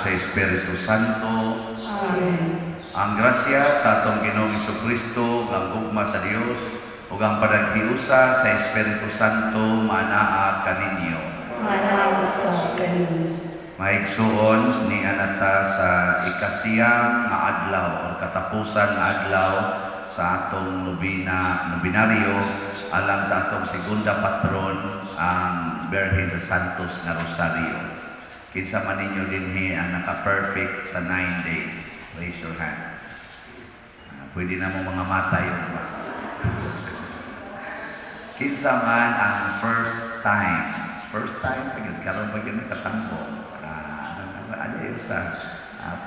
sa Espiritu Santo. Amen. Ang grasya sa atong Ginoong Kristo, ang gugma sa Dios ug ang panaghiusa sa Espiritu Santo manaa kaninyo. Manaa usab kaninyo. Mga igsuon, nia na ta sa ikasiyam nga adlaw o katapusan nga adlaw sa atong nobena, nobinaryo alang sa atong segunda patron, ang Birhen sa Santos nga Rosario. Kinsa man ninyo dinhi ang naka-perfect sa 9 days? Raise your hands. Pwede na mo mga matay ba? Kinsa man ang first time? First time pag karon pag yun nakatambo. Ano yun sa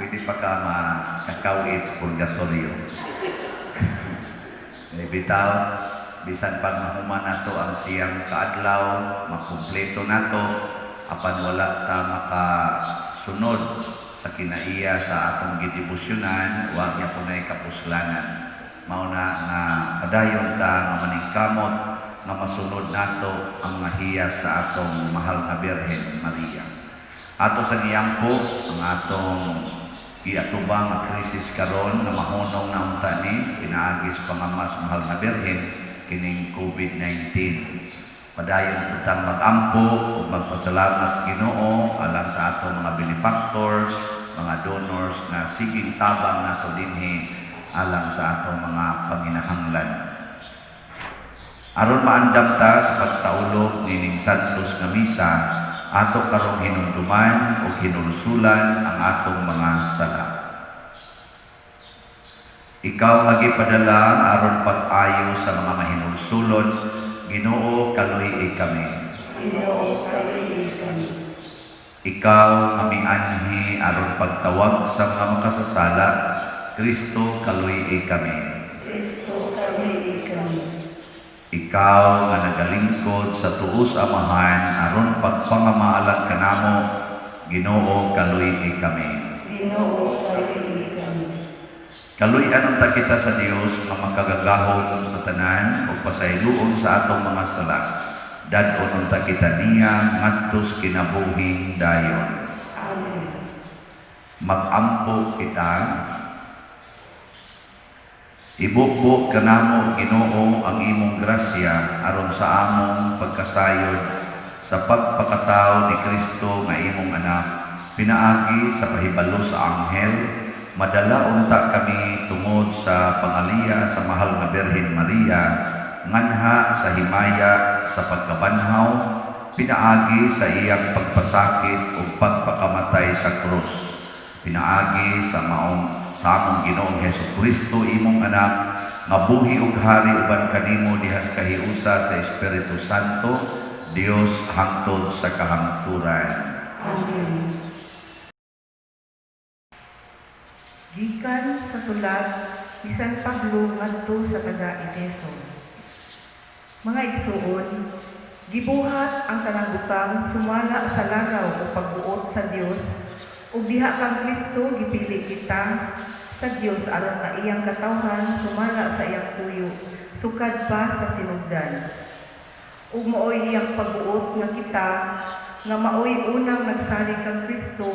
pwede pa ka makakawit sa purgatorio. Eh, bitaw, bisan pag mahuman nato ang 9 kaadlaw, makumpleto nato, apan wala ta makasunod sa kinaiya sa atong gidebosyonan, wa gyapon nay kapuslanan. Mao na nga padayon ta nga maningkamot nga masunod nato ang mga hiyas sa atong mahal nga Birhen Maria. Ato sang iampo ang atong giatubang nga krisis karon nga mahunong na unta ni pinaagi sa pang-ama sa mahal nga Birhen, kining COVID-19. Padayon kitang mag-ampo ug magpasalamat sa Ginoo alang sa atong mga benefactors, mga donors nga siging tabang nato dinhi alang sa atong mga panginahanglan. Aron maandam ta sa pagsaulog nining Santos nga Misa, ato karong hinumduman o hinulsulan ang atong mga sala. Ikaw nga gipadala aron pag-ayo sa mga mahinulsulon, Ginoo, kaluy-i kami. Ginoo, kaluy-i kami. Ikaw nga mianhi aron pagtawag sa mga makasasala, Kristo, kaluy-i kami. Kristo, kaluy-i kami. Ikaw nga nagalingkod sa tuo sa Amahan aron pagpangama alang kanamo, Ginoo, kaluy-i kami. Ginoo, kaluy-i kami. Kaluy-an unta kita sa Dios nga makagagahom sa tanan ug pasayloon sa atong mga sala. Dad-on unta kita niya ngadto sa kinabuhing dayon. Amen. Mag-ampo kita. Ibubo kanamo, Ginoo, ang imong grasya aron sa among pagkasayod sa pagpakatao ni Kristo nga imong anak pinaagi sa pahibalo sa anghel, madala unta kami tungod sa pangaliya sa mahal nga Birhen Maria nganha sa himaya sa pagkabanhaw pinaagi sa iyang pagpasakit ug pagpakamatay sa krus, pinaagi sa maong sa among Ginoong Hesus Kristo, imong anak, nga buhi ug hari uban kanimo diha sa kahiusa sa Espiritu Santo, Dios, hangtod sa kahangturan. Amen. Gikan sa sulat ni San Pablo ngadto sa taga Efeso. Mga igsuon, gibuhat ang tanang butang sumala sa laraw o pagbuot sa Dios ug diha kang Kristo gipili kita sa Dios aron nga iyang katawhan sumala sa iyang tuyo sukad pa sa sinugdan. Ug maoy iyang pagbuot nga kita nga maoy unang nagsalig kang Kristo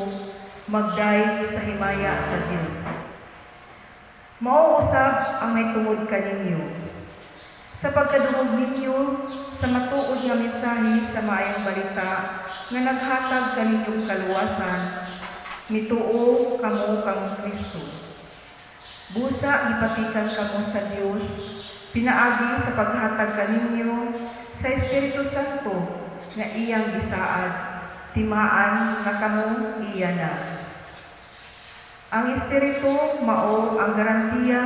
magdayeg sa himaya sa Dios. Mao usab ang may tungod kaninyo. Sa pagkadungog ninyo sa matuod nga mensahe sa maayong balita nga naghatag kaninyong kaluwasan, mituo kamo kang Kristo. Busa gipatikan kamo sa Dios pinaagi sa paghatag kaninyo sa Espiritu Santo nga iyang gisaad, timaan nga kamo iya na. Ang Espiritu mao ang garantiya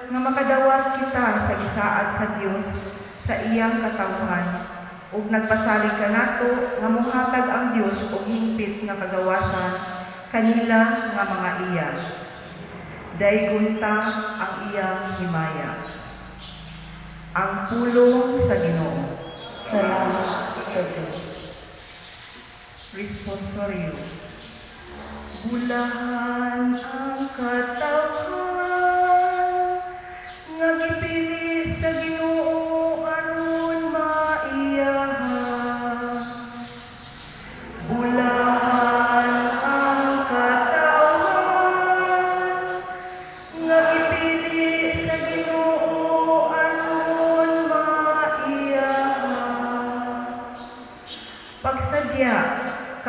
nga makadawat kita sa gisaad sa Dios sa iyang katawhan ug nagpasalig kanato nga mohatag ang Dios og hingpit nga kagawasan kanila nga mga iya. Daygon ta ang iyang himaya. Ang pulong sa Ginoo. Salamat sa Dios. Responsorio. Bulahan ang katawhan nga gipili sa Ginoo aron maiyaha. Bulahan ang katawhan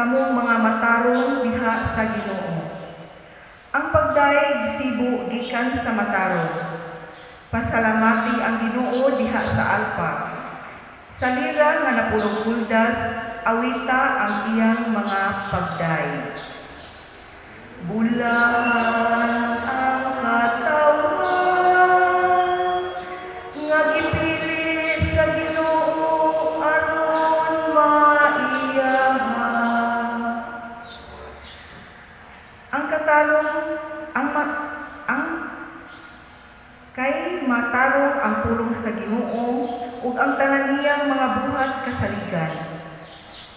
Kamong mga matarong diha sa Ginoo. Ang pagdayeg sibo gikan sa matarong. Pasalamati ang Ginoo diha sa alpa. Sa lira nga napulog huldas, awita ang iyang mga pagdayeg. Bulahan ang katawhan nga gipili sa Ginoo aron maiyaha. Ang katalong ang ma, ang kay matarong ang pulong sa Ginoo ug ang tanan niyang mga buhat kasaligan.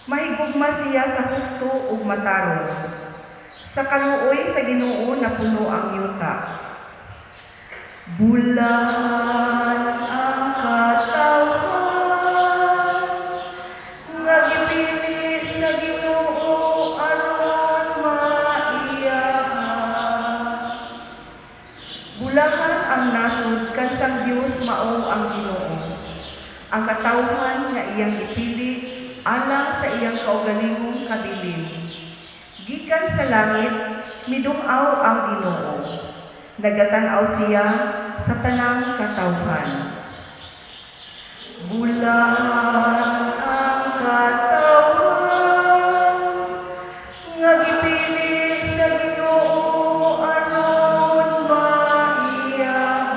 Mahigugma siya sa husto ug matarong. Sa kaluoy sa Ginoo napuno ang yuta. Bulahan ang katawhan nga gipili sa Ginoo aron maiyaha. Bulahan ang nasod kansang Dios mao ang Ginoo. Ang katawhan nga iyang gipili alang sa iyang kaugalingong kabilin. Gikan sa langit midung-aw ang Ginoo. Nagatan-aw siya sa tanang katawhan. Bulahan ang katawhan nga gipili sa Ginoo aron maiyaha.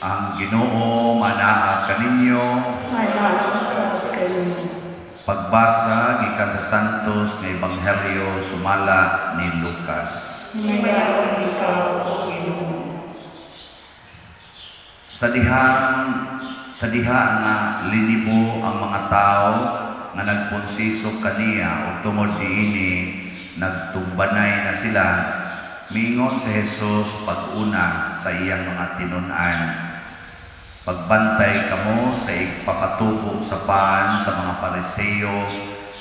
Ang Ginoo manaa kaninyo. Manaa sa kaninyo. Pagbasa gikan sa Santos nga Ebanghelyo sumala ni Lucas. Himayaon ikaw, O Ginoo. Sa diha nga linibo ang mga tao nga nagpunsiso kaniya ug tungod niini nagtumbanay na sila, miingon si Jesus pag-una sa iyang mga tinun-an: "Pagbantay kamo sa igpakatubo sa pan sa mga Pariseo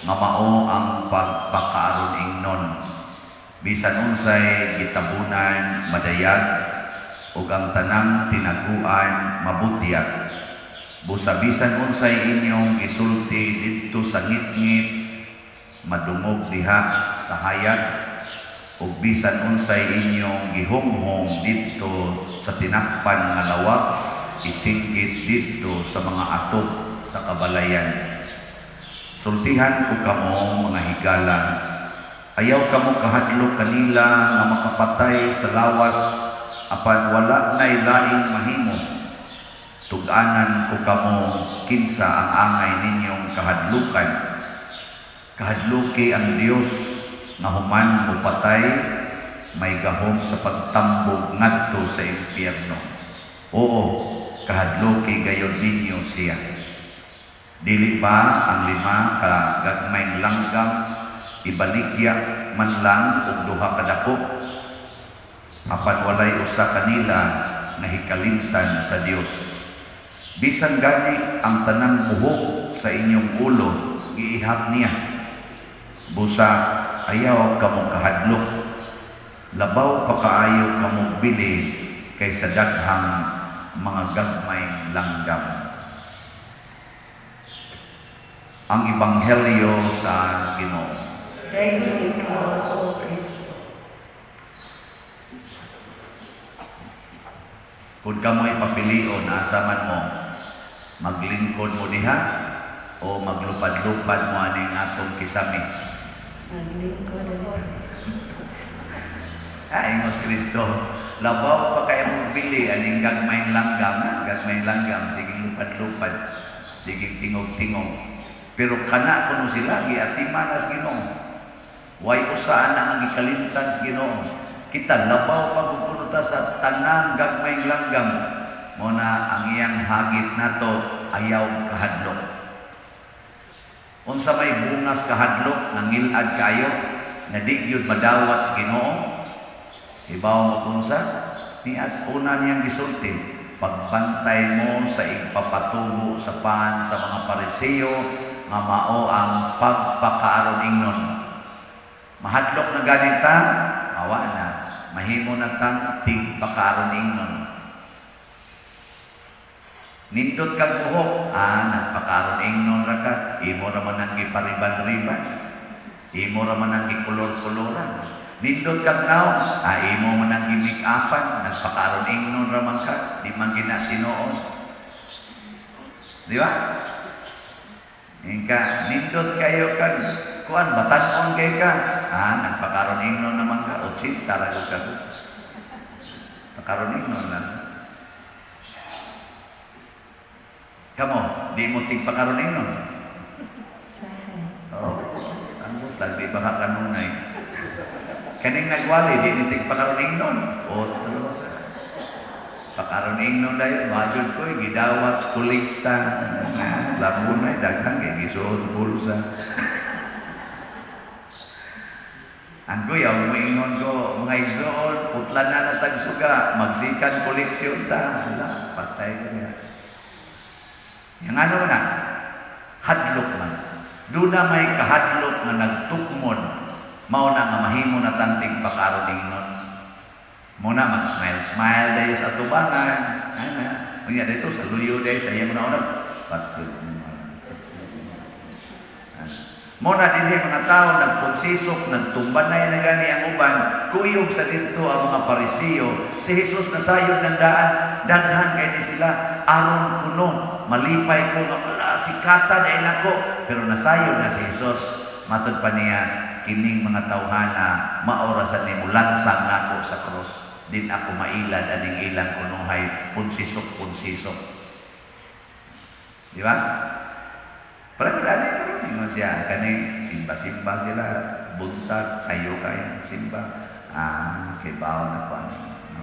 nga mao ang pagpakaaron ingnon. Bisan unsay gitabunan madayag, ug ang tanang tinaguan mabutyag. Busa bisan unsay inyong gisulti didto sa ngitngit, madungog diha sa hayag, ug bisan unsay inyong gihumhom didto sa tinakpan nga lawak, isinggit didto sa mga atop sa kabalayan. Sultihan ko kamo, mga higala, ayaw kamo kahadlok kanila nga makapatay sa lawas apan wala nay laing mahimo. Tug-anan ko kamo kinsa ang angay ninyong kahadlukan. Kahadluki ang Dios nga human mopatay, may gahom sa pagtambog ngadto sa impyerno. Oo, kahadluki gayod ninyo siya. Dili ba ang 5 ka gagmayng langgam ibaligya man lang og 2 ka dako? Apan walay usa kanila nahikalimtan sa Dios. Bisan gani ang tanang buhok sa inyong ulo giihap niya. Busa ayaw kamo kahadlok, labaw pa kaayo kamo bili kaysa daghang mga gagmay langgam." Ang Ebanghelyo sa Ginoo. Dayon ikaw, O Kristo. Kung kamo'y papilion, asa man mo, maglingkod mo diha o maglupad-lupad mo aning atong kisami? Maglingkod ako. Ay, ingos Kristo, labaw pa kayo mong bili aning gagmayng langgam, ha? Gagmayng langgam, sige lupad-lupad. Sige tingog-tingog. Pero kana kuno sila giatiman as Ginoo. Way usa na ang gikalimtan sa Ginoo. Kita labaw pa kuno ta sa tanang gagmayng langgam. Mo na ang iyang hagit nato, ayaw kahadlok. Unsa may bungas kahadlok, nangilad kayo nga di gyud madawat sa Ginoo? Hibaw mo kunsa ni as una niyang gisulti, pagbantay mo sa igpapatubo sa pan sa mga Pariseo nga mao ang pagpakaaron ingnon. Mahadlok na ganita, awa na mahimo na tang tigpakaaron ingnon. Nindot kag buhok, nagpakaron ingnon ra ka, imo ra man ang gipariban-riban, imo ra man ang gikulor-koloran. Nindot kag nawong, imo man ang gi-make-upan, nagpakaron ingnon ra man ka, di man gina tinuod. Di ba? Ingka, nindot kayo kag kuan, batan-on kay ka, nagpakaron ingnon naman ka, 80 ra ka. Pakaron ingnon lang. Kamo, di mo tigpakaron ingnon. Sahay. Oh, ang butlag, di ba ka kanunay? Kaning nagwali, di ni tigpakaron ingnon. Otro sa. Pakaron ingnon dayon, majud ko, gidawat sa kolekta. Labunay, daghang, kay gisuot sa bulsa. Ang kuya, muingon ko, mga igsoon, putla na natagsuga, magsikan koleksyon ta. Wala, patay ko niya. Yang ano na, hadlok man. Doon na may kahadlok nga nagtukmod, mao na nga mahimo na tanting pakaroning nun. Muna mag-smile-smile dayo sa atubangan. Ana, unya dito sa luyo dayo sa iyang una-una. Patod mo. Muna dinhi mga tao nagkonsisok, nagtumbanay na gani ang uban, kuyog sa didto ang mga Pariseo. Si Jesus nasayod ng daan, daghan kay ni sila, aron kuno, malipay ko nga pala sikatan ay nako, pero nasayod na si Jesus. Matod pa niya, kining mga tawhana maorasan nimo lansang nako sa krus. Din ako mailad aning ilang kunuhay, punsisok punsisok. Di ba? Parang wala na karon ingon siya kani simba-simba sila, buntag sayo kayo simba. Kay bawo na ko ani. No.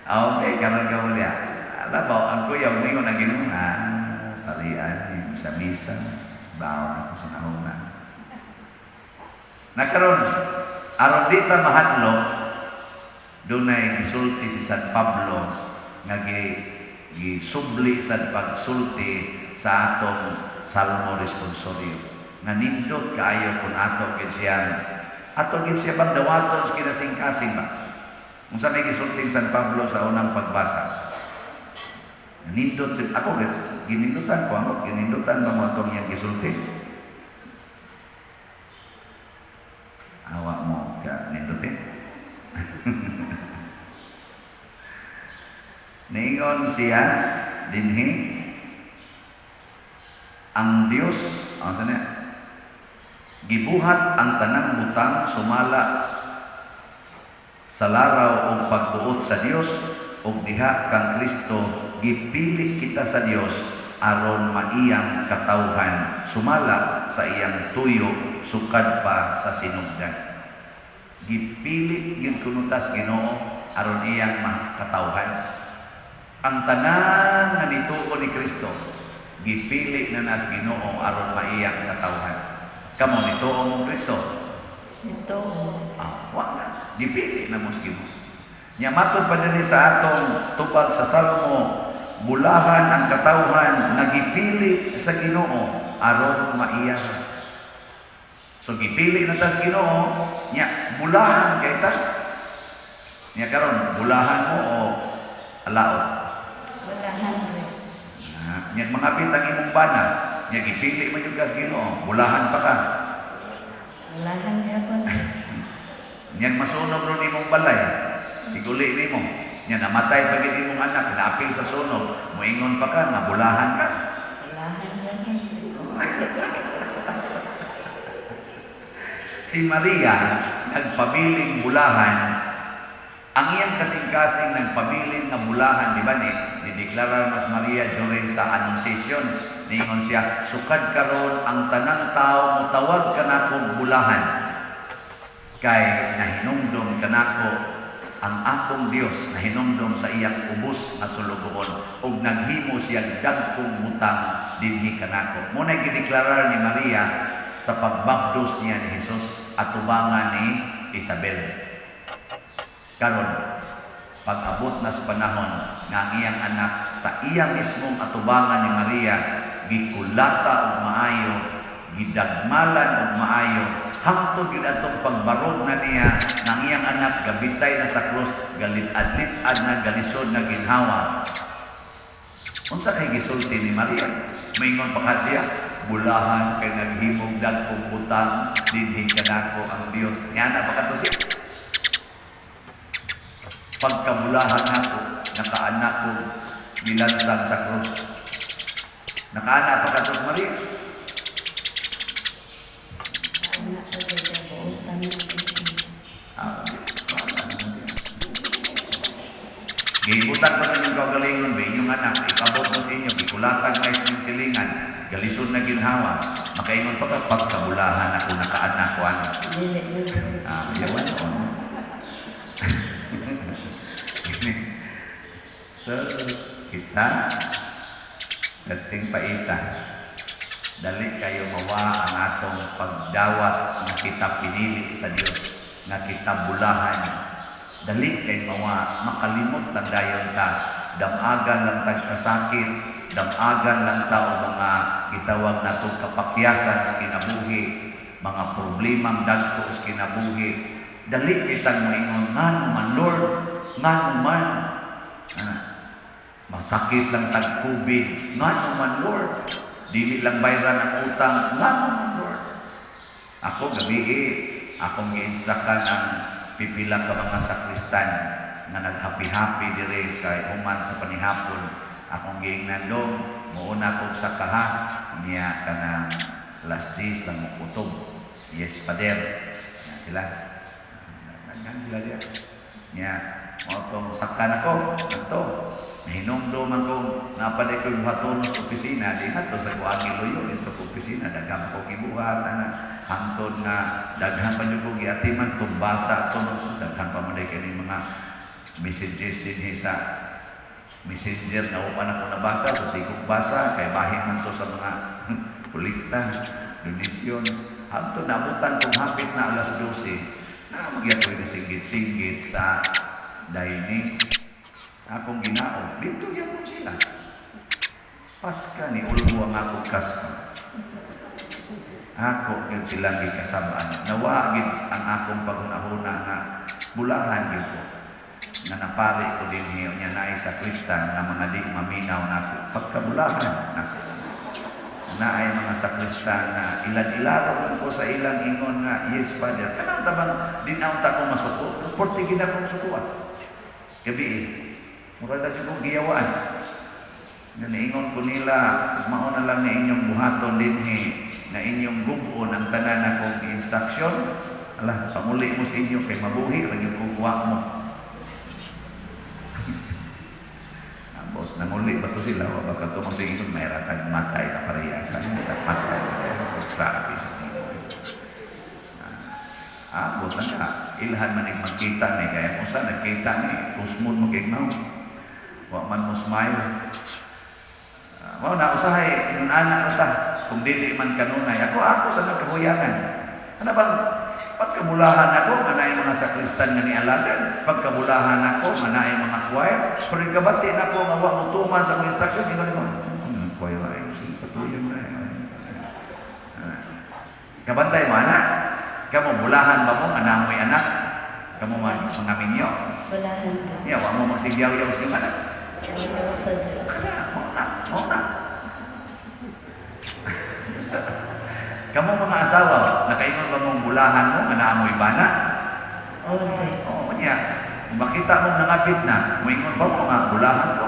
Okay, karon ka mo niya. Alam mo, ang kuya mingon ang Ginoo, parian sa misa, bawo na ko sa nahuna. Nakaron, aron di ta mahadlok, dunay gisulti si San Pablo nga gisubli sa pagsulti sa atong Salmo Responsorio. Nga nindot kaayo kung ato gid siyang ato gid siya bang dawaton sa kinasingkasing ba? Unsa may gisulti San Pablo sa unang pagbasa? Nindot ako ginindutan ko ako ginindutan ba mo atong iyang gisulti? Awa mo ka nindutin. Niingon siya dinhi ang Dios, ang sana gibuhat ang tanang butang sumala sa laraw og pagbuot sa Dios ug diha kang Kristo gipili kita sa Dios aron maiyang katawhan sumala sa iyang tuyo sukad pa sa sinugdan. Gipili gyud kuno tas Ginoo aron iyang makatawhan. Ang tanan nga nituo ni Kristo gipili na nas Ginoo aron maiyang katawhan. Kamo nituo mo Kristo? Nituo. Wa na. Gipili na mo sa Ginoo. Nya matod pa dinhi sa atong tubag sa Salmo, bulahan ang katawhan nga gipili sa Ginoo aron maiyahan. So gipili na tas Ginoo, nya bulahan kay ta. Nya karon bulahan mo o alaot? Bulahan rin. Nya mangapit ang imong bana, nya gipili man jud ka sa Ginoo, bulahan pa ka. Bulahan gyapon. Nya masunog ron imong balay, iguli nimo. Nya namatay pa gid imong anak, naapil sa sunog, moingon pa ka nga bulahan ka. Bulahan gyapon. Si Maria nagpabiling bulahan. Ang iyang kasing-kasing nagpabiling nga bulahan, di ba ni Gideklarar mas Maria during sa Annunciation. Ningon siya, "Sukad karon ang tanang tao motawag kanakong bulahan. Kay nahinumdom kanako ang akong Dios, nahinumdom sa iyang ubos nga sulugoon ug naghimo siya dagkong butang dinhi kanako." Mao na gideklarar ni Maria sa pagbabdos niya ni Jesus atubangan ni Isabel. Karon, pag-abot na sa panahon nga ang iyang anak sa iya mismong atubangan ni Maria gikulata og maayo, gidagmalan og maayo, hangtod gid atong pagbarog na niya nga ang iyang anak gabitay na sa krus, galit-ad-lit-ad na, galisod na ginhawa. Unsa kay gisulti ni Maria? Maingon pa ka siya, "Bulahan kay naghimog dagkong butang dinhi kanako ang Dios"? Ngana pa kato siya? "Pagkabulahan nako, nakaanak ko gilansang sa krus"? Nakaana pa kato si Maria? Anak ko kay buotan ng isip. Ah, gibutan ko na inyong kaugalingon, ba inyong anak, ikabot mo sa inyo, gikulatag may inyong silingan, galisod na ginhawa, makaingon pa ka, "Pagkabulahan ako, nakaanak ko ano"? Dili na. Ah, yawan ko. So, kita, dating paita, dali kayo mawa ang atong pagdawat nga kita pinili sa Dios, nga kita bulahan. Dali kay mawa, makalimot lang dayon ta, damagan lang tag kasakit, damagan lang ta og mga gitawag natong kapakyasan sa kinabuhi, mga problemang dagko sa kinabuhi. Dali kitang moingon, "Ngano man, Lord? Ngano man?" Ah, masakit lang tag COVID, "Ngano man, Lord? Dili lang bayran ang utang, ngano man, Lord?" Ako gabi akong gi-instructan ang pipila ka mga sakristan nga naghappy-happy dire kay human sa panihapon. Akong giingnan, "Dong, muuna kog sakaha niya, kanang alas 10 lang mokutob." "Yes, Father." Yan sila. Daghan sila diya. Nya, mao tong saka nako, ato. Nahinumdum man ko, napaday ko buhaton sa opisina, di nga to sa kuagi luyo dito ko opisina, daghan ko gibuhat ana, hangtod nga daghan pa jud ko giatiman tumbasa to, daghan pa man day kini mga messages dinhi sa Messenger na upan ako nabasa, so sikog basa, kay bahin man to sa mga kolekta, donations. Hangtod naabutan kung hapit na alas 12, na magyapoy singgit-singgit sa dining. Akong ginao, dito gyapon sila. Paska ni ulbo ang akong kaspa. Ako gyud silang gikasab-an. Nawa gid ang akong paghunahuna nga bulahan gyud ko nga napari ko dinhi unya naay sakristan nga mga di maminaw nako. Pagkabulahan nako. Naay mga sakristan nga ilan-ilaro lang ko sa ilang ingon nga, "Yes, Father." Kanang tabang di na unta ko masuko. Porte gid akong sukuan. Gabi eh. Mura na jud kong giyawaan. Nga niingon ko nila, mao na lang na inyong buhaton dinhi, na inyong gub-on ang tanan akong instruction. Ala, pamuli mo sa inyo kay mabuhi ra gyud kung kuha mo. Ambot, nanguli ba to sila? O baka ito magsigingon, may ratag matay ka pareha ka. Matay. Grabe sa nimo. Ah, abot na ka. Ilhan man ig magkita ni. Kaya kung saan nagkita ni, kusmod mo kay now. Wa man mo smile. Mao na usahay inana ra ta kung dili man kanunay. Ako sa nagkahuyangan. Ano bang pagkabulahan ako nga naay mga sakristan nga nialagan, pagkabulahan ako nga naay mga choir, pero ikabati nako nga wa mo tuman sa akong instruction, ingon ko, choir ay sige patuyon na." Ah. Kabantay mo ana? Kamo, bulahan ba mo nga namoy anak? Kamo man mga minyo? Bulahan ko. Niya wa mo magsigyaw-yaw sa inyong anak. Wala sa Kana, mao na, mao na. Kamo mga asawa, nakaingon ba mong bulahan mo nga naamoy bana? Ode. Oo, niya. Kung makita mong nangapit na, moingon ba mo nga bulahan ko?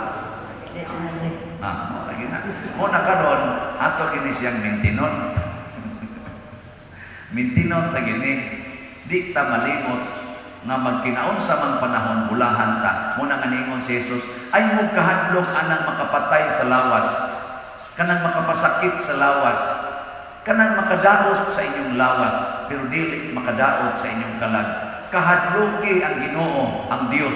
Di na rin. Ah, mao lagi na. Mo na karon ato kini siyang mintinon. Mintinon ta gini, di ta malimot Nga magkinaon sa mang panahon, bulahan ta. Muna nga niingon si Jesus, "Ay mo kahadlok anang makapatay sa lawas, kanang makapasakit sa lawas, kanang makadaot sa inyong lawas, pero dili makadaot sa inyong kalag. Kahadloki ang Ginoo, ang Dios,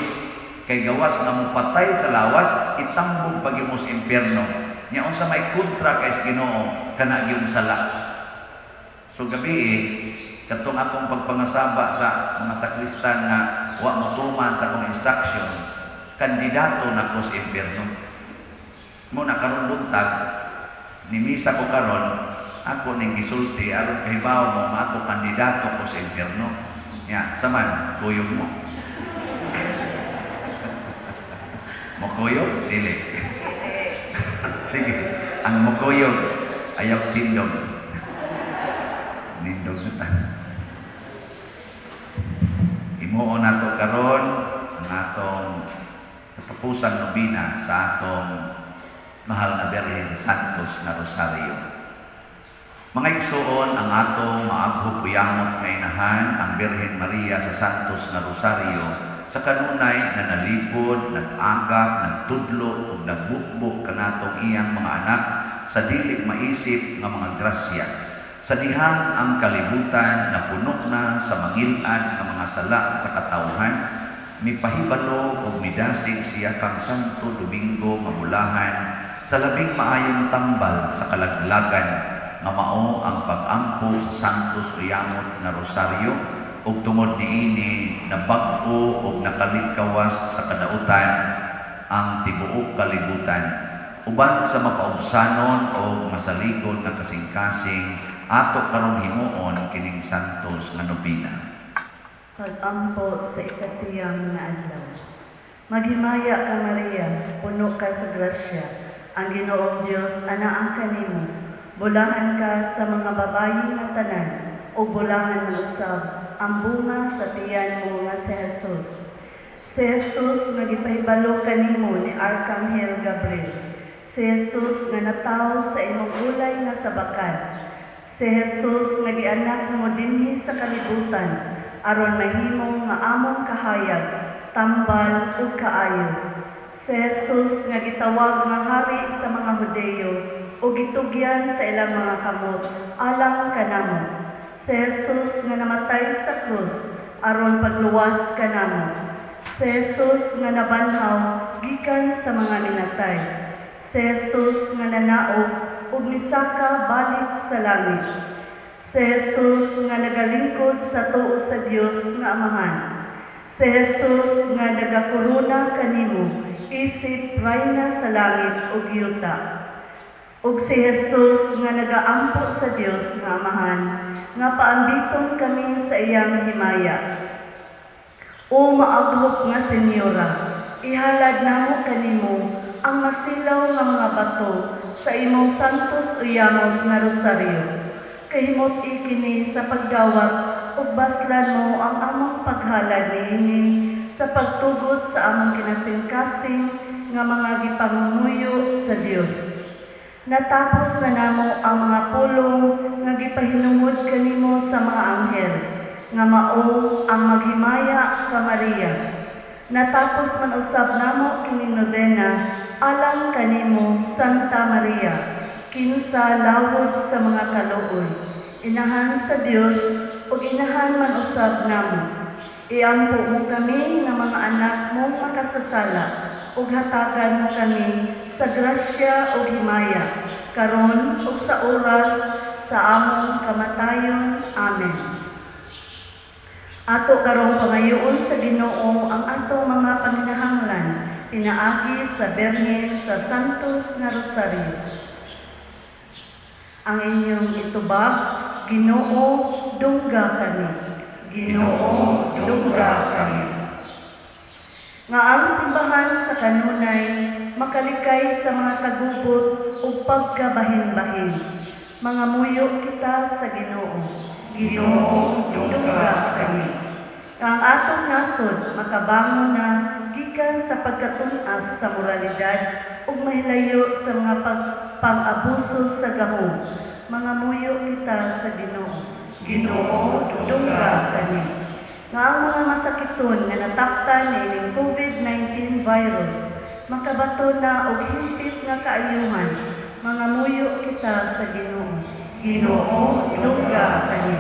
kay gawas nga mopatay sa lawas, itambog pa gyud mo sa impyerno." Nya unsa may kontra kay sa Ginoo? Kana gyung sala. So gabi eh, katong akong pagpangasaba sa mga sakristan nga wa mo tuman sa akong instruction, kandidato nako sa impyerno. Mo na karon buntag ni misa ko karon, ako ning gisulti aron kahibaw mo nga ako kandidato ko sa impyerno. Nya, saman, kuyog mo. Mo kuyog? Dili. Sige, ang mukuyog, ayaw tindog. Nindog na ta. Himuon nato karon ang atong katapusan nobina sa atong mahal na Birhen sa Santos na Rosario. Mga igsuon, ang atong maaghop uyamot nga inahan, ang Birhen Maria sa Santos na Rosario, sa kanunay na nalipod, nag-agak, nagtudlo ug nagbukbo kanatong iyang mga anak sa dili maisip nga mga grasya. Sa dihang ang kalibutan na puno na sa mangil-ad nga mga sala sa katawhan, mipahibalo ug midasig siya kang Santo Domingo nga bulahan sa labing maayong tambal sa kalaglagan nga mao ang pag-ampo sa Santos Uyamot nga Rosario, ug tungod niini nabag-o ug nakalikawas sa kadautan ang tibuok kalibutan. Uban sa mapaubsanon o masaligon nga kasing-kasing, ato karong himuon kining Santos nga nobina. Pag-ampo sa 9 nga adlaw. Maghimaya ka, Maria, puno ka sa grasya. Ang Ginoong Dios anaa kanimo. Bulahan ka sa mga babayi nga tanan, ug bulahan man usab ang bunga sa tiyan mo nga si Jesus. Si Jesus nga gipahibalo kanimo ni Arkanghel Gabriel. Si Jesus nga natawo sa imong ulay nga sabakan. Si Jesus nga gianak mo dinhi sa kalibutan aron mahimo nga among kahayag, tambal ug kaayo. Si Jesus nga gitawag nga hari sa mga Hudeyo ug gitugyan sa ilang mga kamot alang kanamo. Si Jesus nga namatay sa krus aron pagluwas kanamo. Si Jesus nga nabanhaw gikan sa mga minatay. Si Jesus nga nanaog ug misaka balik sa langit. Si Jesus nga nagalingkod sa tuo sa Dios nga Amahan. Si Jesus nga nagakorona kanimo isip rayna sa langit ug yuta. Ug si Jesus nga nagaampo sa Dios nga Amahan nga paambiton kami sa iyang himaya. O maaghop nga Senyora, ihalad namo kanimo ang masilaw nga mga bato sa imong Santos Uyamot nga Rosaryo. Kahimot ikini sa pagdawat ug baslan mo ang among paghalad niini sa pagtugot sa among kinasingkasing nga mga gipangunguyo sa Dios. Natapos na namo ang mga pulong nga gipahinungod kanimo sa mga anghel, nga mao ang "Maghimaya ka, Maria." Natapos man usab namo kining nobena alang kanimo, Santa Maria, kinsa lawod sa mga kaluoy, inahan sa Dios ug inahan man usab namo. Iampo mo kami nga mga anak mong makasasala ug hatagan mo kami sa grasya ug himaya karon ug sa oras sa among kamatayon. Amen. Ato karong pangayoon sa Ginoo ang atong mga panginahanglan pinaagi sa Birhen sa Santos nga Rosario. Ang inyong itubag, "Ginoo, dungga kami. Ginoo, dungga kami." Nga ang simbahan sa kanunay makalikay sa mga kagubot ug pagkabahin-bahin. Mangamuyo kita sa Ginoo. Ginoo, dungga kami. Nga ang atong nasod makabangon na gikan sa pagkatun-as sa moralidad ug mahilayo sa mga pang-abuso sa gahom. Mangamuyo kita sa Ginoo. Ginoo, dungga kami. Nga ang mga masakiton nga nataptan niining COVID-19 virus makabaton na og himpit nga kaayuhan, mangamuyo kita sa Ginoo. Ginoo, dungga kami.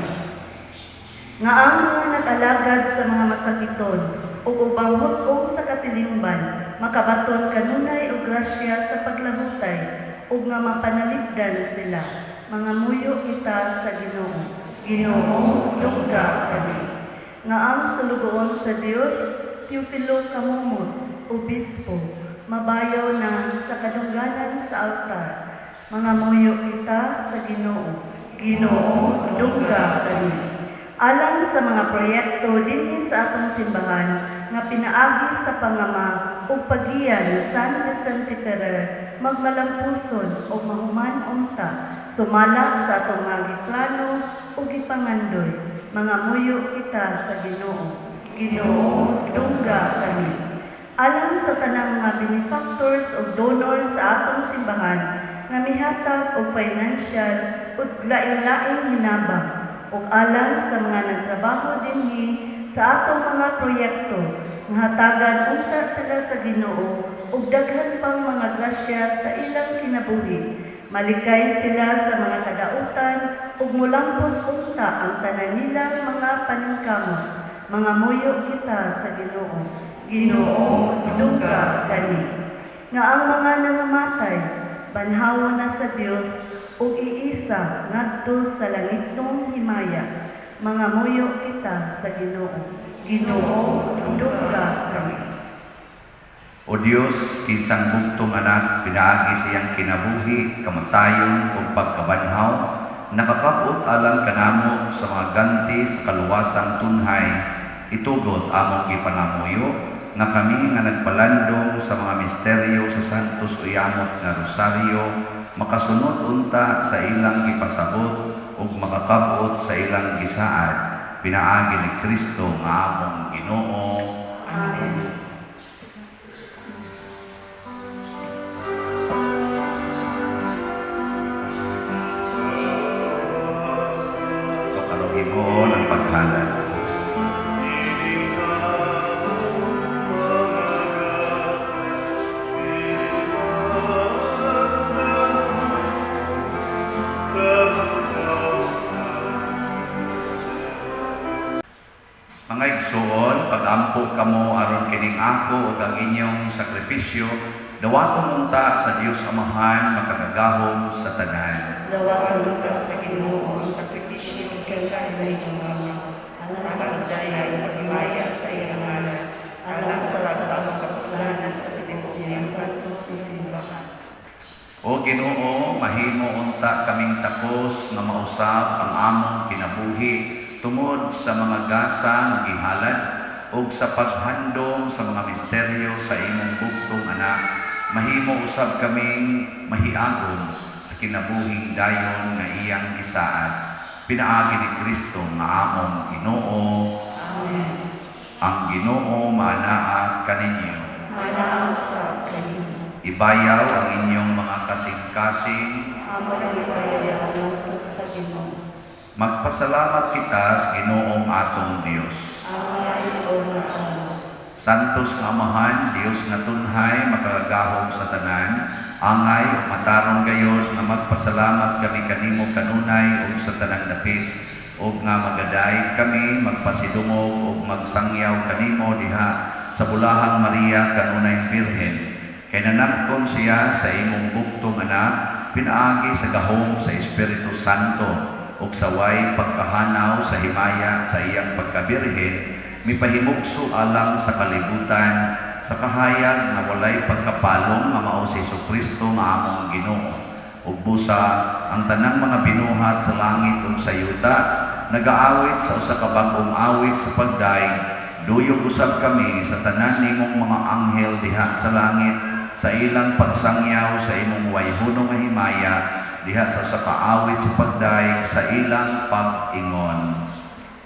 Nga ang mga nag-alagad sa mga masakiton ug ubang hut-ong sa katilingban makabaton kanunay og grasya sa paglahutay ug nga mapanalipdan sila, mangamuyo kita sa Ginoo. Ginoo, dungga kami. Nga ang sulugoon sa Dios, Teofilo Camomot, Obispo, mabayaw na sa kadungganan sa altar, mangamuyo kita sa Ginoo. Ginoo, dungga kami. Alang sa mga proyekto dinhi sa atong simbahan nga pinaagi sa pangama ug paggiya ni San Vicente Ferrer, magmalampuson o mahuman unta sumala sa atong mga giplano ug gipangandoy, mangamuyo kita sa Ginoo. Ginoo, dungga kami. Alang sa tanang mga benefactors ug donors sa atong simbahan nga mihatag og financial ug laing-laing hinabang, ug alang sa mga nagtrabaho dinhi sa atong mga proyekto, nga hatagan unta sila sa Ginoo ug daghan pang mga grasya sa ilang kinabuhi. Malikay sila sa mga kadautan ug mulampos unta ang tanan nilang mga paningkamot. Mangamuyo kita sa Ginoo. Ginoo, dungga kani. Nga ang mga nangamatay banhawo na sa Dios ug iisa ngadto sa langitnong himaya. Mangamuyo kita sa Ginoo. Ginoo, dungga kami. O Dios, kinsang bugtong anak, pinaagi siyang kinabuhi, kamatayon ug pagkabanhaw, nakakabot alang kanamo sa mga ganti sa kaluwasang tunhay, itugot among gipangamuyo nga kami nga nagpalandong sa mga misteryo sa Santos Uyamot nga Rosaryo, makasunod unta sa ilang gipasabot ug makakabot sa ilang gisaad, pinaagi ni Kristo nga among Ginoo. Amen. Ito karong himuon ang paghalad. Mga igsuon, pag-ampo kamo aron kining ako ug ang inyong sakripisyo, dawaton unta sa Dios Amahan makagagahom sa tanan. Dawaton unta sa Ginoo ang sakripisyo gikan sa imong mga alang sa pagdaya ug paghimaya sa iyang ngalan, alang sa atong kasalanan sa tibuok niyang santos nga simbahan. O Ginoo, mahimo unta kaming takos nga mausab ang among kinabuhi tungod sa mga gasa nga gihalad ug sa paghandom sa mga misteryo sa imong bugtong anak. Mahimo usab kaming mahiagon sa kinabuhing dayon nga iyang gisaad. Pinaagi ni Kristo nga among Ginoo. Amen. Ang Ginoo maanaa kaninyo. Maanaa usab kanimo. Ibayaw ang inyong mga kasing-kasing. Amo nang ibayaw ngadto sa Ginoo. Magpasalamat kita sa Ginoong atong Dios. Angay o natamo. Santos nga Amahan, Dios nga tunhay, makagagahom sa tanan, angay ug matarong gayod nga magpasalamat kami kanimo kanunay ug sa tanang dapit, ug nga magadayeg kami magpasidungog ug magsangyaw kanimo diha sa Bulahang Maria kanunay Birhen. Kay nanamkon siya sa imong bugtong anak, pinaagi sa gahom sa Espiritu Santo ug sa way pagkahanaw sa himaya sa iyang pagkabirhen, mipahimugso alang sa kalibutan sa kahayag nga walay pagkapalong nga mao si Hesukristo nga among Ginoo. Ug busa ang tanang mga binuhat sa langit ug sa yuta nagaawit sa usa ka bag-ong awit sa pagdaig, duyog usab kami sa tanan nimong mga anghel diha sa langit sa ilang pagsangyaw sa imong wayhono nga himaya diha sa usa ka awit sa pagdaig sa ilang pag-ingon.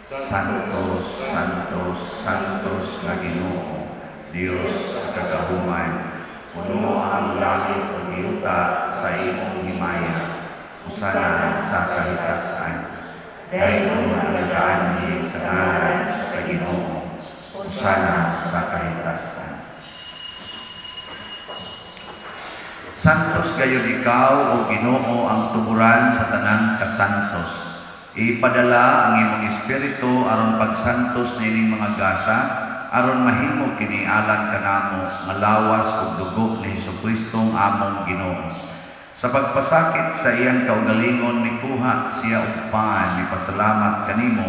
Santos, Santos, Santos nga Ginoo, Dios kagahuman, puno ang langit ug yuta sa imong himaya. Hosana sa kahitasan. Daygon ang nagaanhi sa ngalan sa Ginoo. Hosana sa kahitasan. Santos gayud ikaw, O Ginoo, ang tuburan sa tanang kasantos. Ipadala ang imong espiritu aron pagsantos niining mga gasa, aron mahimo kini alang kanamo nga lawas ug dugo ni Hesukristo among Ginoo. Sa pagpasakit sa iyang kaugalingon, mikuha siya og pan, mipasalamat kanimo,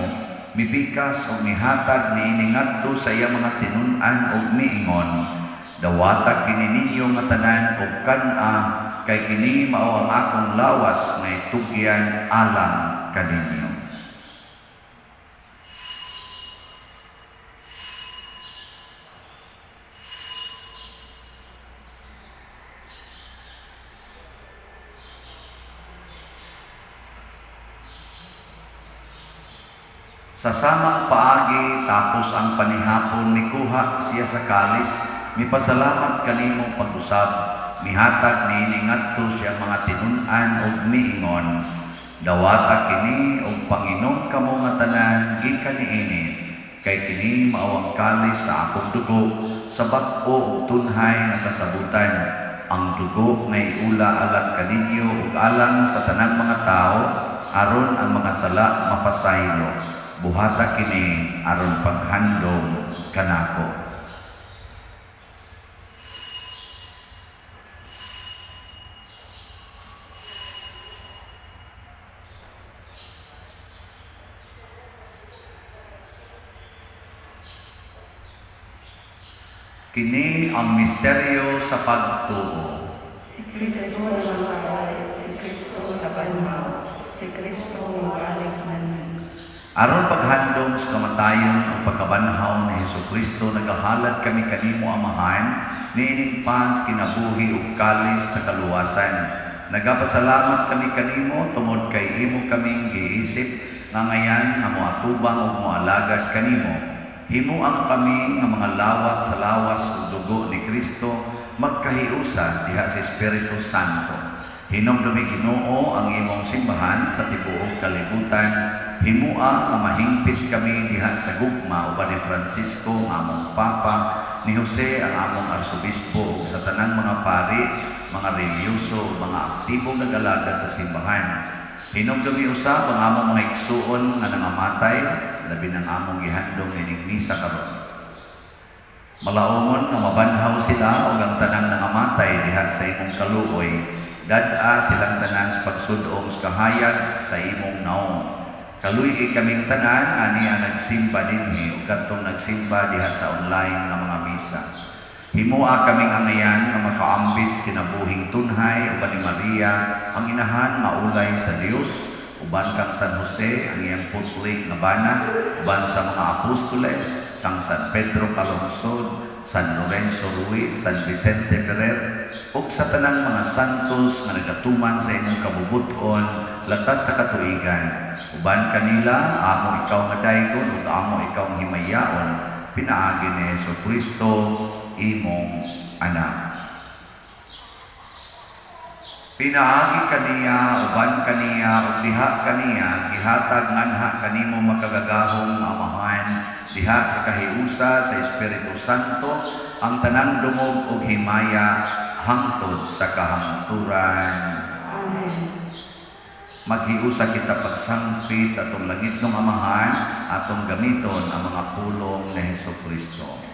mipikas ug mihatag niini ngadto sa iyang mga tinun-an ug miingon: "Dawata kini ninyo nga tanan ug kan-a, kay kini mao ang akong lawas nga itugyan alang kaninyo." Sa samang paagi, tapos ang panihapon, nikuha siya sa kalis, mipasalamat kanimo pag-usab, mihatag niini ngadto sa iyang mga tinun-an ug miingon: "Dawata kini ug panginom kamo nga tanan gikan niini, kay kini mao ang kalis sa akong dugo sa bag-o ug tunhay nga kasabutan, ang dugo nga iula alang kaninyo ug alang sa tanang mga tawo aron ang mga sala mapasaylo. Buhata kini aron paghandom kanako." Kini ang misteryo sa pagtuo. Si Kristo namatay, si Kristo nabanhaw, si Kristo mobalik manhi. Aron paghandom sa kamatayon ug pagkabanhaw ni Hesukristo, nagahalad kami kanimo, Amahan, niining pan sa kinabuhi ug kalis sa kaluwasan. Nagapasalamat kami kanimo tungod kay imo kaming giisip nga ngayan nga moatubang ug moalagad kanimo. Himoa kami nga mga lawat sa lawas ug dugo ni Kristo magkahiusa diha sa Espiritu Santo. Hinumdumi, Ginoo, ang imong simbahan sa tibuok kalibutan. Himua nga mahingpit kami diha sa gugma uban ni Francisco ang among Papa, ni Jose ang among Arsobispo ug sa tanang mga pari, mga relihiyoso ug mga aktibong nag-alagad sa simbahan. Hinumdumi usab ang among mga igsuon nga nangamatay, labi nang among gihandom nining misa karon. Malaumon nga mabanhaw sila ug ang tanang nangamatay diha sa imong kaluoy. Dad-a silang tanan sa pagsud-ong sa kahayag sa imong naong. Kaluy-i kaming tanan ani ang nagsimba dinhi ug kadtong nagsimba diha sa online nga mga misa. Himoa kaming angayan nga makaambit sa kinabuhing tunhay uban ni Maria ang inahan nga ulay sa Dios, uban kang San Jose ang iyang putli nga bana, uban sa mga apostoles kang San Pedro Calungsod, San Lorenzo Ruiz, San Vicente Ferrer ug sa tanang mga santos nga nagatuman sa imong kabubut-on latas sa katuigan. Uban kanila amo ikaw nga daygon ug amo ikaw himayaon pinaagi ni Hesukristo imong anak. Pinaagi kaniya, uban kaniya, ug diha kaniya, gihatag nganha kanimo makagagahom nga Amahan, diha sa kahiusa sa Espiritu Santo, ang tanang dungog ug himaya hangtod sa kahangturan. Amen. Maghiusa kita pagsangpit sa atong langitnong Amahan, atong gamiton ang mga pulong ni Hesukristo.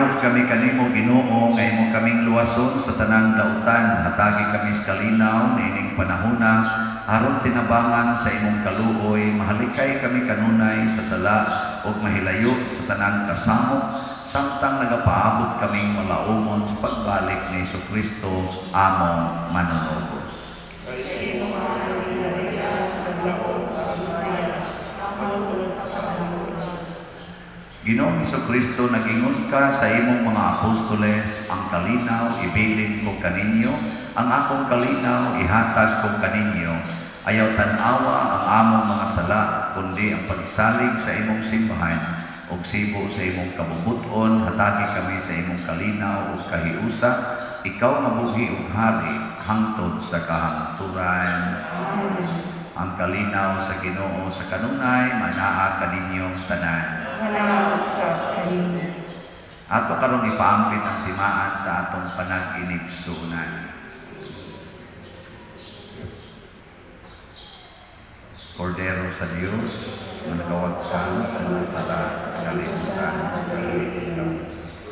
Nagpangayo kami kanimo, Ginoo, nga imo kaming luwason sa tanang dautan. Hatagi kami sa kalinaw niining panahona aron tinabangan sa imong kaluoy, mahalikay kami kanunay sa sala ug mahilayo sa tanang kasamok samtang nagapaabot kaming malaumon sa pagbalik ni Hesukristo among manunubos. Ginoo Maria, paglaom ug himaya, hangtod sa kahangturan. Ginoong Hesukristo, nag-ingon ka sa imong mga apostoles, ang kalinaw ibilin ko kaninyo, ang akong kalinaw ihatag ko kaninyo. Ayaw tan-awa ang among mga sala, kundi ang pagsalig sa imong simbahan ug sibo sa imong kabubut-on, hatagi kami sa imong kalinaw ug kahiusa, ikaw nga buhi ug hari hangtod sa kahangturan. Amen. Ang kalinaw sa Ginoo sa kanunay manaa kaninyong tanan. Manaa usab kanimo. Ato karong ipaambit ang timaan sa atong panag-inigsuonan. Kordero sa Dios, nga nagawagtang sa mga sala sa kalibutan, Kaluoyi kami.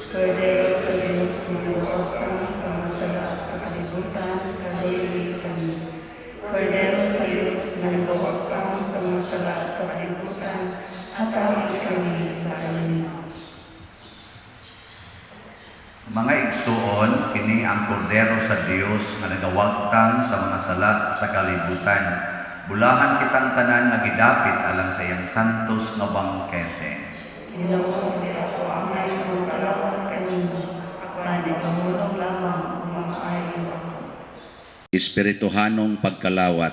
Kordero sa Dios, nga nagawagtang sa mga sala sa kalibutan, kaluoyi kami. Kordero sa Dios, nga nagawagtang sa mga sala sa kalibutan, hatagi kami sa kalinaw. Mga igsuon, kini ang kordero sa Dios nga nagawagtang sa mga sala sa kalibutan. Bulahan kitang tanan nga gidapit alang sa iyang santos nga bangkete. Ginoo, dili ako angay nga magkalawat kanimo, apan ipamulong lamang ug mamaayo ako. Espirituhanong pagkalawat.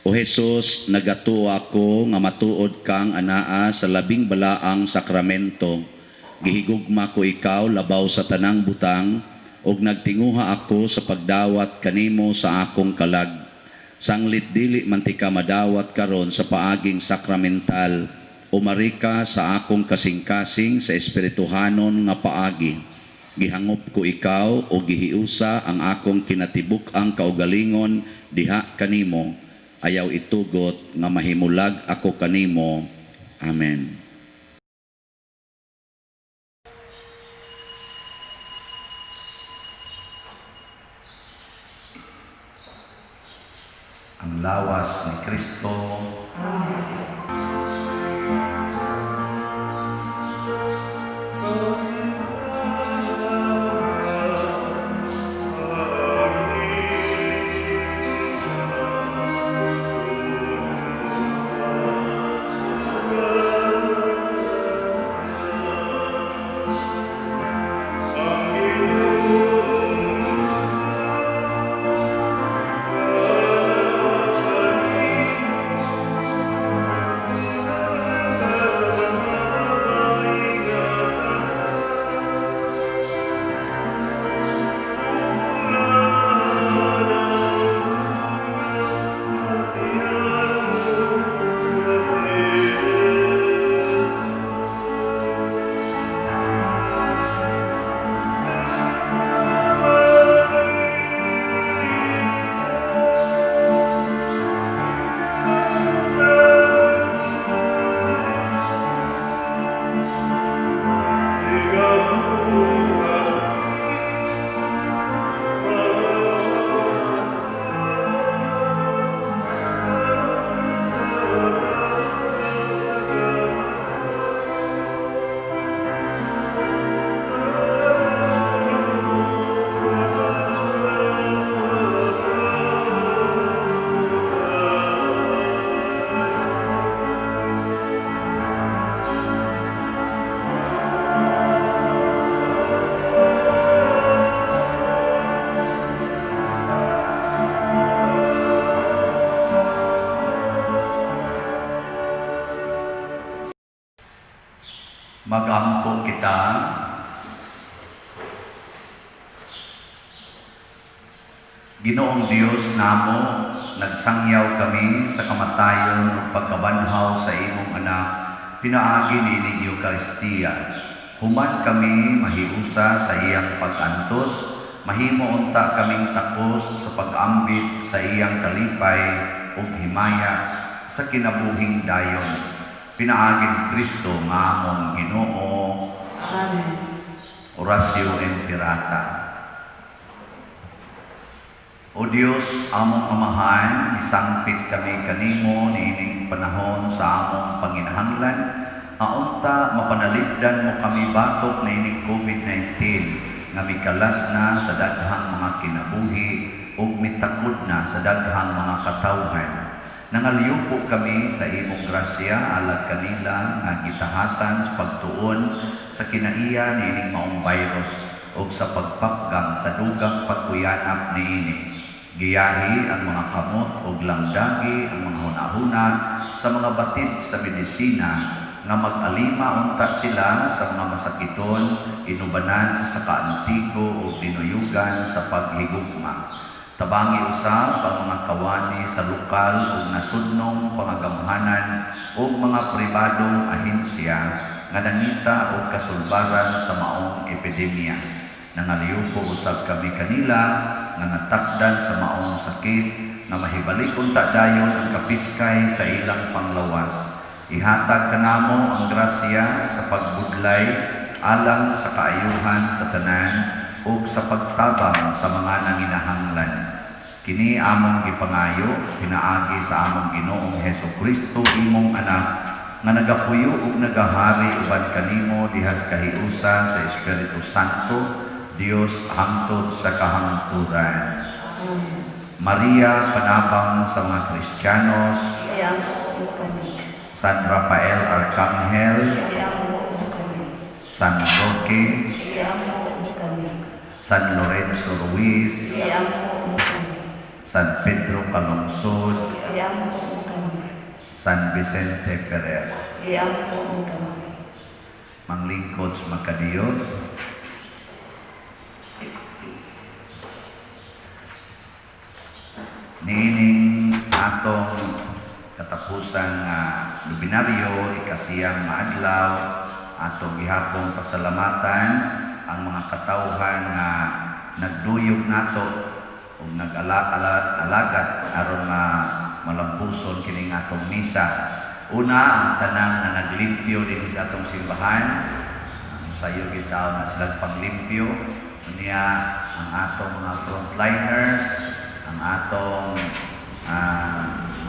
O Jesus, nagatuo ako nga matuod kang anaa sa labing balaang sakramento. Gihigugma ko ikaw labaw sa tanang butang ug nagtinguha ako sa pagdawat kanimo sa akong kalag. Sanglit dili man tika madawat karon sa paaging sakramental, umari ka sa akong kasing-kasing sa espirituhanon nga paagi. Gihangop ko ikaw o gihiusa ang akong kinatibuk-ang kaugalingon diha kanimo. Ayaw itugot nga mahimulag ako kanimo. Amen. Ang lawas ni Kristo. Amen. Magampo kita. Ginoong Dios namo, nagsangyaw kami sa kamatayon ug pagkabanhaw sa imong anak, pinaagi niining Eukaristiya. Human kami mahiusa sa iyang pag-antos, mahimo unta kaming takos sa pag-ambit sa iyang kalipay ug himaya sa kinabuhing dayon. Pinaagi ni Kristo nga among Ginoo. Amen. Oratio Imperata. O Dios, among Amahan, misangpit kami kanimo niining panahon sa among panginahanglan, aunta mapanalipdan mo kami batok niining COVID-19 nga mikalas na sa daghang mga kinabuhi ug mitakod na sa daghang mga katawhan. Nangaliyupo kami sa imong grasya alag kanila nga gitahasan sa pagtuon sa kinaiya niining maong virus ug sa pagpakgang sa dugang pagkuyanap niini. Giyahi ang mga kamot ug lamdagi ang mga hunahuna sa mga batid sa medisina nga mag-alima unta sila sa mga masakiton, inubanan sa kaantigo ug dinuyugan sa paghigugma. Tabangi usab ang mga kawani sa lokal ug nasudnong pangagamhanan ug mga pribadong ahensya nga nangita og kasulbaran sa maong epidemya. Nangaliyupo usab kami kanila nga natakdan sa maong sakit nga mahibalik unta dayon ang kapiskay sa ilang panglawas. Ihatag kanamo ang grasya sa pagbudlay alang sa kaayuhan sa tanan ug sa pagtabang sa mga nanginahanglan. Kini among gipangayo pinaagi sa among Ginoong Hesus Kristo, imong anak, nga nagapuyo ug nagahari uban kanimo diha sa kahiusa sa Espiritu Santo, Dios, hangtod sa kahangturan. Amen. Maria, panabang sa mga Kristiyanos, Iampo mo kami. San Rafael Arcangel, Iampo mo kami. San Roque, Iampo mo kami. San Lorenzo Ruiz, Iampo mo kami. San Pedro Calungsod, Iampo mo kami. San Vicente Ferrer. Iampo mo kami. Manglingkod sa makadiyot. Niining atong katapusan nga nobinaryo, ikasiyam nga adlaw, atong gihapong pasalamatan ang mga katawhan nga nagduyog nato ug nag-alagat aron nga malampuson kining atong misa. Una, ang tanan nga naglimpyo dinhi sa atong simbahan, ang sayo gitaw na sila panglimpyo. Unya ang atong mga frontliners, ang atong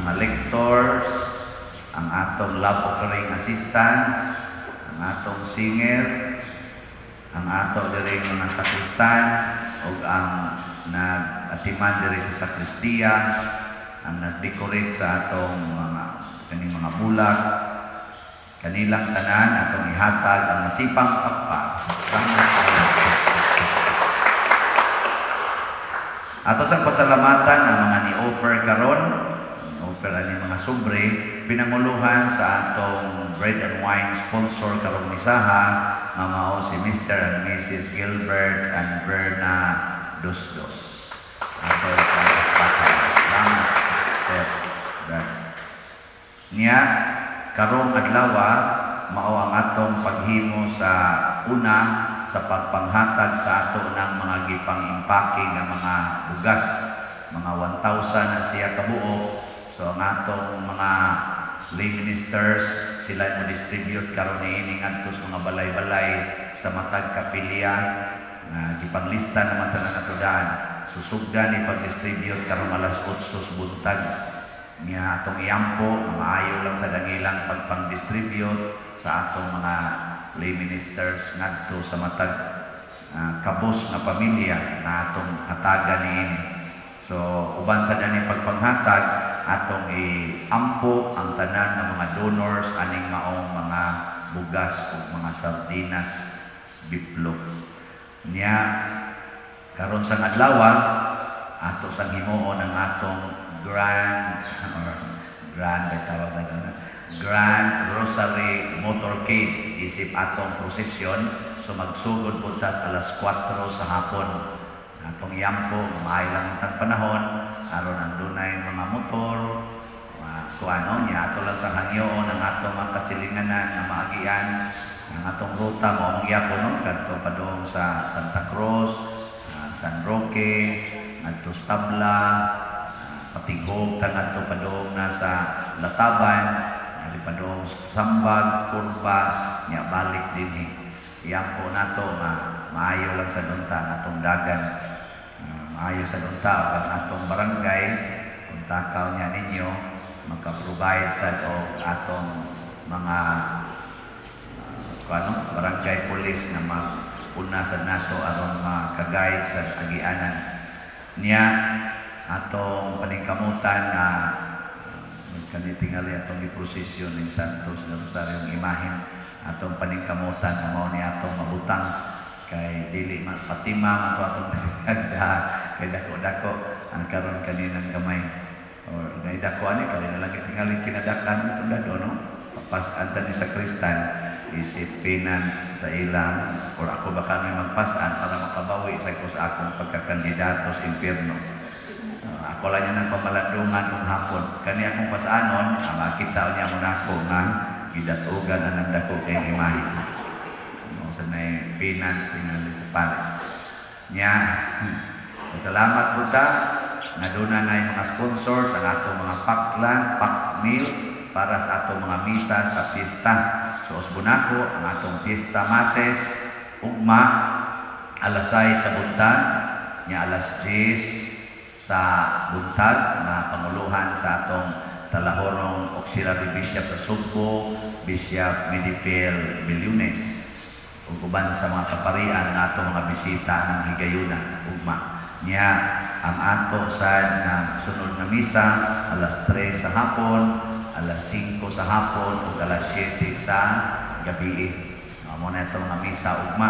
mga lectors, ang atong love offering assistants, ang atong singer, ang ato diri mga sakristan ug ang nag-atiman diri sa sakristiya, ang nag-decorate sa atong mga kaning mga bulak, kanilang tanan atong ihatag ang masipang pakpak. Salamat kayo. Ato sang pasalamatan ang mga ni-offer karon, ni-offer ani mga sobre, pinanguluhan sa atong bread and wine sponsor karong misaha nga mao si Mr. and Mrs. Gilbert and Verna Dosdos. Ato sa pakpakan. Salamat, Sir Brad. Niya, karong adlaw mao ang atong paghimo sa una sa pagpanghatag sa ato ng mga gipang-impake nga mga bugas, mga 1,000 na siya kabuok. So ang atong mga lay ministers sila mo distribute karon niini ngadto sa mga balay-balay sa matag kapilya nga gipanglista naman sa natudaan. Susugdan ni pag-distribute karon alas 8 sa buntag. Nya atong iampo nga maayo lang sa dangilang pagpang-distribute sa atong mga lay ministers ngadto sa matag kabos nga pamilya na atong hatagan niini. So uban sa dani pagpanghatag atong iampo ang tanan nga mga donors aning maong mga bugas ug mga sardinas, beefloaf. Nya karon sang adlaw ato sang himuon ang atong grand or grand ay tawag na gana, Grand Rosary Motorcade isip atong prosesyon. So magsugod po tas alas 4 sa hapon. Atong iampo maayo lang ang panahon aron ang dunay mga motor kuano niya ato lang sa hangyoon ang atong mga kasilinganan nga maagian ang atong ruta mao magyapon no kadto padung sa Santa Cruz, San Roque, ngadto sa Tabla, Patigog ta ngadto padung na sa Lataban, ali padung Sambag, Kurba, nya balik dinhi. Iampo nato nga maayo lang sa unta ang atong dagan. Maayo sa unta ug ang atong barangay kung takaw niya ninyo maka-provide sad og atong mga ano, barangay police na magpuna sa nato aron maka-guide sa agianan niya. Atong paningkamutan nga kani tingali atong giprosesyon ning Santos na Rosario, ang imahen. Atong paningkamutan nga mao ni atong mabutang kay dili ma Fatima man to atong da kay dako-dako ang karon kaninang gamay or kay dako ani kani na lang tingali kinadakan itong dado, no? Papas-an ta ni sa kristan isip finance sa ilang or ako baka may magpasan para makabawi sa ko sa akong pagkakandidato sa impyerno. Ako lang yan ang pamalandungan kung hapon. Kani akong pasanon, makita niya mo nako nga gidatugan anang dako kay imahe. Ano sa nay finance tingali sa pare. Nya, salamat po ta nga doon na mga sponsors ang atong mga packed lunch, packed meals para sa atong mga misa sa piyesta. So usbon nako ang atong piyesta masses ugma alas 6 sa buntag, nya alas 10 sa buntag nga panguluhan sa atong talahorong auxiliary bishop sa Sugbo, Bishop Medifel Billones, ug uban sa mga kaparian nga atong mga bisita ng higayuna ugma. Nya ang ato sa nga sunod nga misa alas 3 sa hapon, alas 5 sa hapon ug alas 7 sa gabi. Mao na itong mga misa ugma.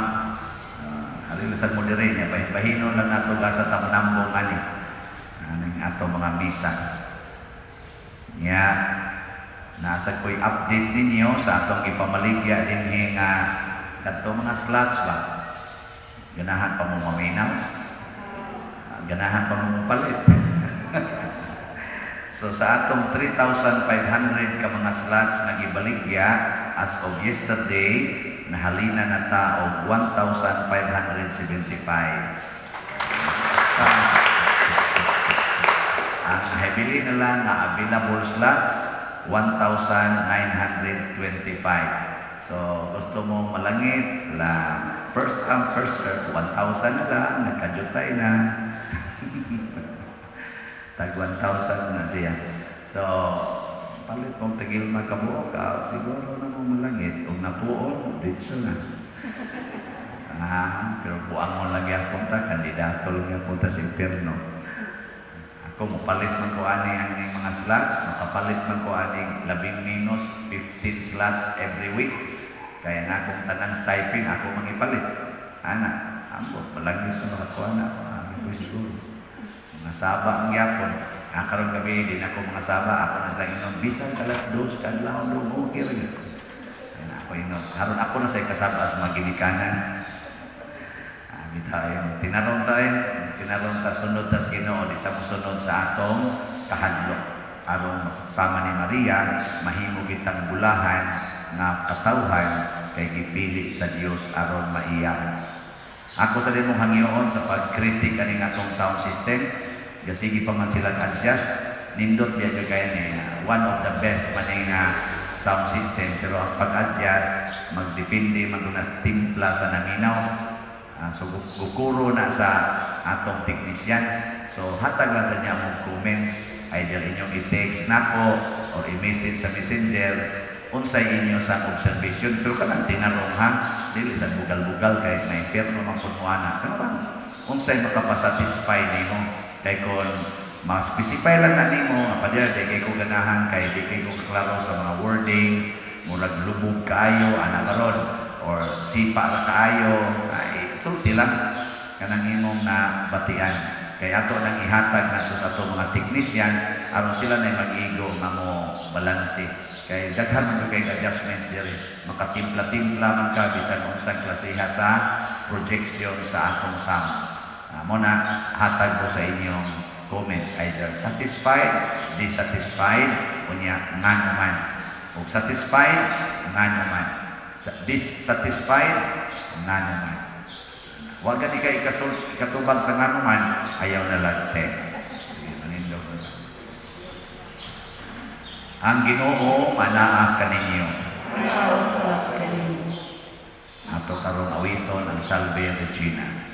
Halin sad mo dire niya, bahin-bahinon lang nato gasa ta manambong ani aning ato mga misa. Nya nasa ko'y update ninyo sa atong gipamaligya dinhi nga kadto mga slots ba. Ganahan pa mo maminaw? Ganahan pa mo palit? So sa atong 3,500 ka mga slots nga gibaligya, as of yesterday nahalina na ta og 1,575. Ang nahibili na lang nga available slots, 1,925. So gusto mo malangit la, first come first serve, 1,000 na lang, nagkadyutay na. Tag 1,000 na siya. So palit mong tagil makabuok ka, siguro na mo malangit ug napuon ditso na. Pero buang mo lang gyapon ta, kandidato lang gyapon ta sa impyerno. Ako mopalit man ko ani ang mga slots, makapalit man ko ani labing minus 15 slots every week. Kaya nga akong tanang stipend ako mangipalit. Ana, ambot malangit na makakuha na ako, ko siguro. Mga saba ang gyapon. Karon gabi din ako mga saba, ako na sila inom bisan alas 2 kadlawon do, okay ra gyud. Ayan, ako inom. Karon ako na sa kasaba sa mga ginikanan. Bitaw tinarong ta eh. Tinarong ta, sunod tas Ginoo, di ta mosunod sa atong kahadlok. Aron sama ni Maria, mahimo kitang bulahan nga katawhan kay gipili sa Dios aron maiya. Ako sa mong hangyoon sa pag-critic aning atong sound system, gasigi pa man sila adjust, nindot biya jud kaya ni one of the best man nga sound system, pero ang pag-adjust magdepende man gud sa timpla sa naminaw. So gukuro na sa atong technician. So hatag lang sa niya mong comments, either inyong i-text nako or i-message sa Messenger unsay inyo sa observation, pero kanang tinarong ha, dili sa bugal-bugal kay may impyerno man pud mo ana. Kana bang unsay makapasatisfy nimo, kay kon ma-specify lang na nimo nga pader di kay ko ganahan kay di kay ko klaro sa mga wordings, murag lubog kaayo ana karon or sipa ra kaayo, ay sulti lang kanang imong na batian kay ato nang ihatag nato sa ato mga technicians aron sila na mag-igo nga mo balanse kay daghan man jud kay adjustments diri, makatimpla-timpla man ka bisan unsang klasiha sa projection sa atong sound. Mo na hatag ko sa inyong comment, either satisfied, dissatisfied, unya ngano man. Ug satisfied, ngano man. Dissatisfied, ngano man. Wa gani kay ikatubag sa ngano man, ayaw na lang text. Sige, manindog na lang. Ang Ginoo manaa kaninyo. Kausap kaninyo. Atong Ato karong awiton ang Salve Regina.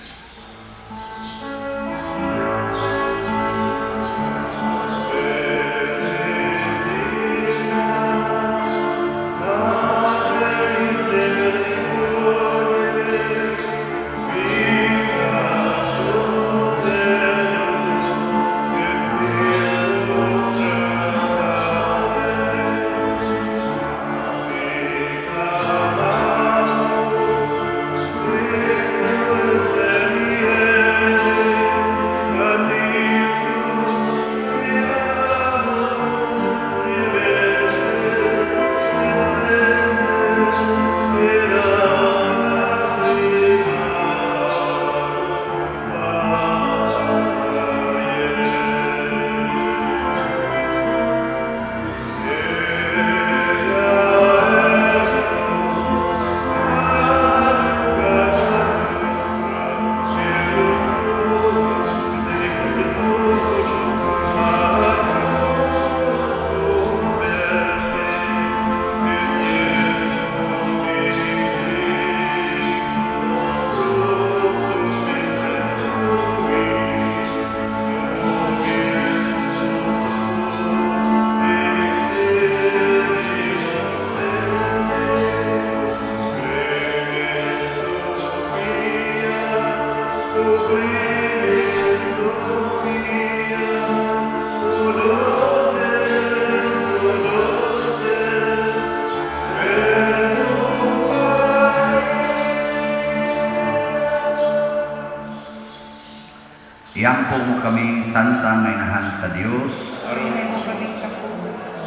Iampo mo kami, Santa nga Inahan sa Dios. Aron mo kaming takos.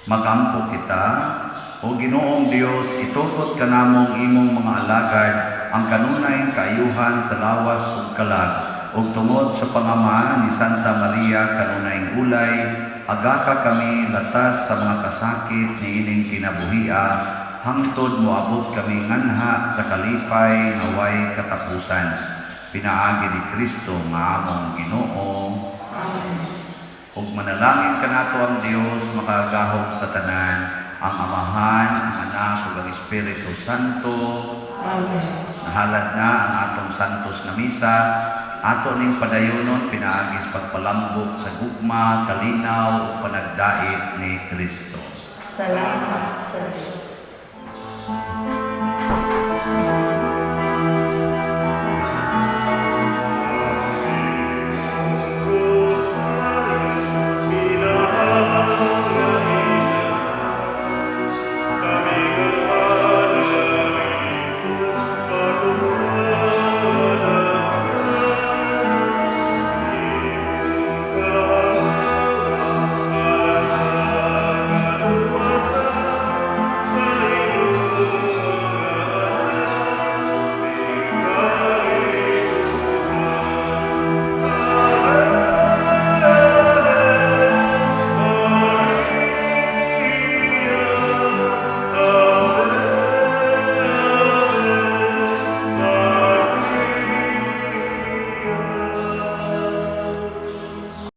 Magampo kita, o Ginoong Dios, itugot kanamong imong mga alagad ang kanunay kaayuhan sa lawas ug kalag, ug tungod sa pangama ni Santa Maria kanunay ulay, agaka kami latas sa mga kasakit niining kinabuhia, hangtod moabot kami nganha sa kalipay nga way katapusan. Pinaagi ni Kristo nga among Ginoo. Ug manalangin kanato ang Dios makagagahom sa tanan, ang Amahan, ang Anak ug ang Espiritu Santo. Amen. Nahalad na ang atong santos na misa, ato ning padayonon pinaagi sa pagpalambok sa gugma, kalinaw ug panagdait ni Kristo. Salamat sa Diyos.